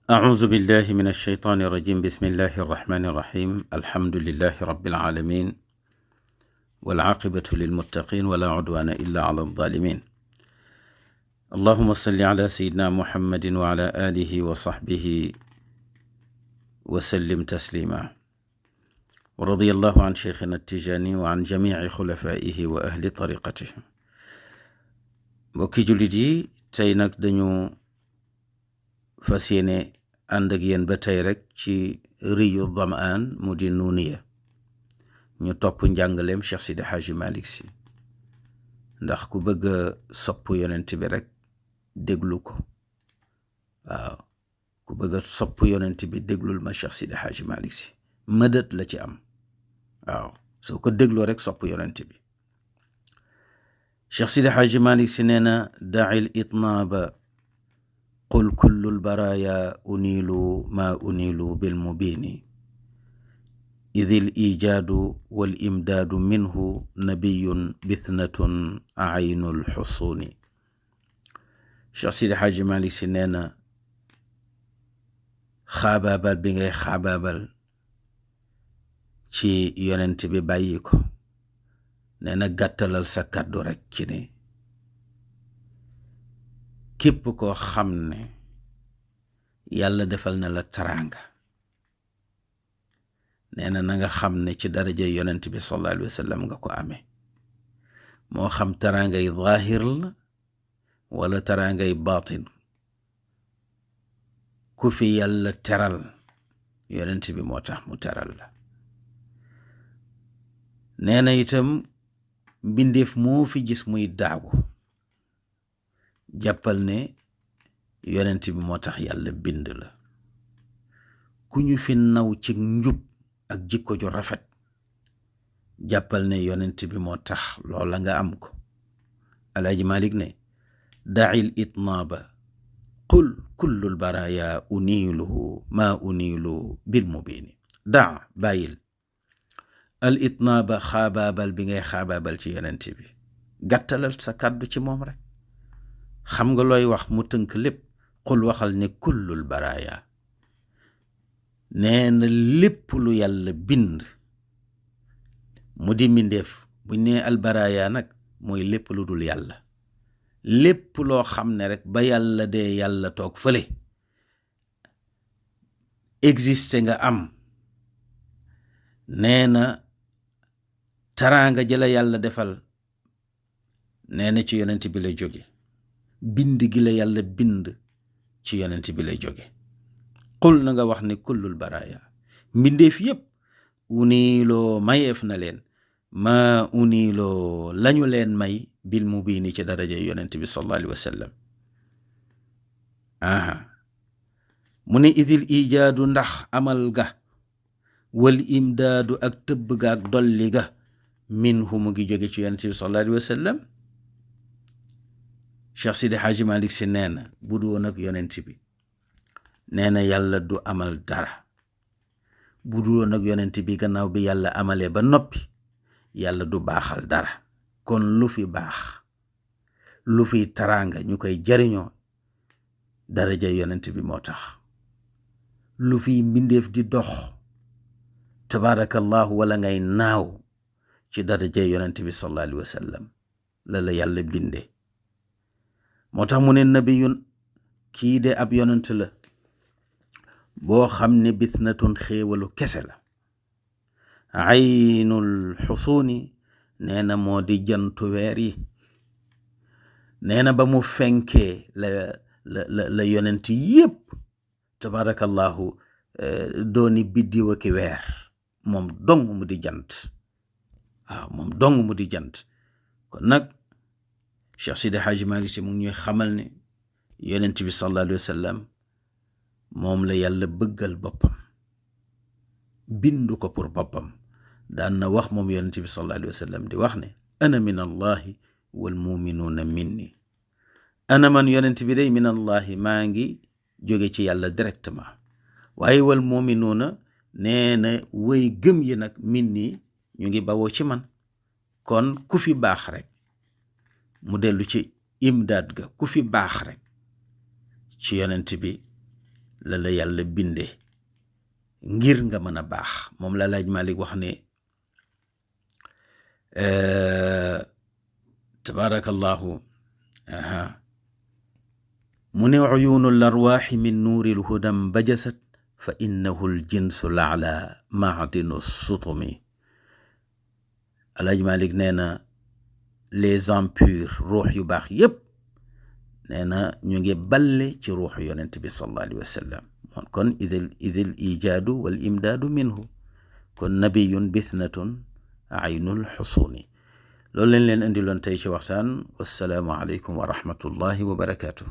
أعوذ بالله من الشيطان الرجيم. بسم الله الرحمن الرحيم. الحمد لله رب العالمين، والعاقبة للمتقين، ولا عدوان إلا على الظالمين. اللهم صل على سيدنا محمد وعلى آله وصحبه وسلم تسليما. ورضي الله عن شيخنا التجاني وعن جميع خلفائه وأهل طريقته. mbokki jullit yi, tey nag dañu fas yéene ànd ak yéen ba tey rek ci riyu damaan mu di nuuniya, ñu topp njàngaleem Cheikh Sidi Hadji Malick Sy, ndax ku bëgg a sopp yonent bi rek déglu ko. waaw ku bëgg a sopp yonent bi déglul ma Cheikh Sidi Hadji Malick Sy, mëdët la ci am. waaw soo ko dégloo rek sopp yonent bi. Cheikh Sidi Hadji Malick Sy nee na da'il itnaaba qul kullul baraaya uniilu maa uniilu bil mubiini idil ijaadu wal imdaadu minhu nabiyun bithnatun aynul xusuuni. Cheikh Sidi Hadji Malick Sy nee na xaabaabal bi ngay xaabaabal ci yonent bi bàyyi ko. nee na gàttalal sa kàddu rek ci ne képp koo xam ne yàlla defal na la taraanga, nee na nga xam ne ci daraja yonent bi sallallahu alayhi wa sallam nga ko amee. moo xam taraangay zaahir la wala taraangay baatin. ku fi yàlla teral yonent bi moo tax mu teral la. nee na itam mbindeef moo fi gis muy daagu, jàppal ne yonent bi moo tax yàlla bind la. ku ñu fi naw ci njub ak jikko ju rafet, jàppal ne yonent bi moo tax loola nga am ko. Alaaji Malik ne da'il itnaaba qul kullul baraaya uniiluhu maa uniilu bil mubiini. bàyyil al itnaaba xaabaabal bi ngay xaabaabal ci yonent bi. gàttalal sa kàddu ci moom rek. xam nga looy wax mu tënk lépp. xul waxal ne kullul baraaya, nee na lépp lu yàlla bind mu di mbindeef. buñ nee al baraaya nag mooy lépp lu dul yàlla. lépp loo xam ne rek ba yàlla dee yàlla toog fële existe nga am. nee na taraanga jëla yàlla defal, nee na ci yonent bi lay jóge. bind gi la yàlla bind ci yonent bi lay jóge. qul na nga wax ne kullul baraaya, mbindeef yépp uniiloo mayeef na leen maa uniiloo lañu leen may bil mubiini ci daraja yonent bi sallallahu alayhi wa sallam. mu ne idil ijaadu ndax amal ga wal imdaadu ak tëbb ga ak dolli ga minhu mu ngi jóge ci yonent bi sallallahu alayhi wa sallam. Cheikh Sidi Hadji Malick Sy nee na bu du woon ak yonent bi, nee na yàlla du amal dara. bu du woon ak yonent bi, gannaaw bi yàlla amalee ba noppi, yàlla du baaxal dara. kon lu fi baax, lu fi taraanga ñu koy jariñoo, daraja yonent bi moo tax. lu fi mbindeef di dox tabaarakallahu wala ngay naaw, ci daraja yonent bi sallallahu alayhi wa sallam la yàlla binde. moo tax mu ne nabiyun, kii de ab yonent la boo xam ne bithnatun xéewalu kese la. aynul xusuuni, nee na moo di jantu weer yi. nee na ba mu fenkee la yonent yépp tabaarakallahu dooni biddiw aki weer. moom dong mu di jant. waaw moom dong mu di jant. kon nag Cheikh Sidi Hadji Malick Sy mu ngi ñuy xamal ne yonent bi sallallahu alayhi wa sallam moom la yàlla bëggal boppam, bindu ko pour boppam. daan na wax moom yonent bi sallallahu alayhi wa sallam di wax ne ana min allahi wal muminuuna minni. ana man yonent bi day min allahi, maa ngi jóge ci yàlla directement. waaye wal muminuuna, nee na way gëm yi nag minni, ñu ngi bawoo ci man. kon ku fi baax rek, mu dellu ci imdaad ga, ku fi baax rek ci yonent bi la la yàlla binde ngir nga mën a baax moom la laaj Malik wax ne tabarakallahu mu ne uyuunu larwaaxi min nuuril hudam bajasat fa innahu ljinsu laala maadinu sutumi. Alaaji Malik nee na les impurs ruux yu baax yépp nee na ñu ngi balle ci ruuxu yonent bi sallallahu alayhi wa sallam kon idil ijaadu wal imdaadu minhu kon nabiyun bithnatun aynul xusuni. loolu leen indiloon tey ci waxtaan. wassalaamu aleykum wa rahmatullahi wa barakaatu.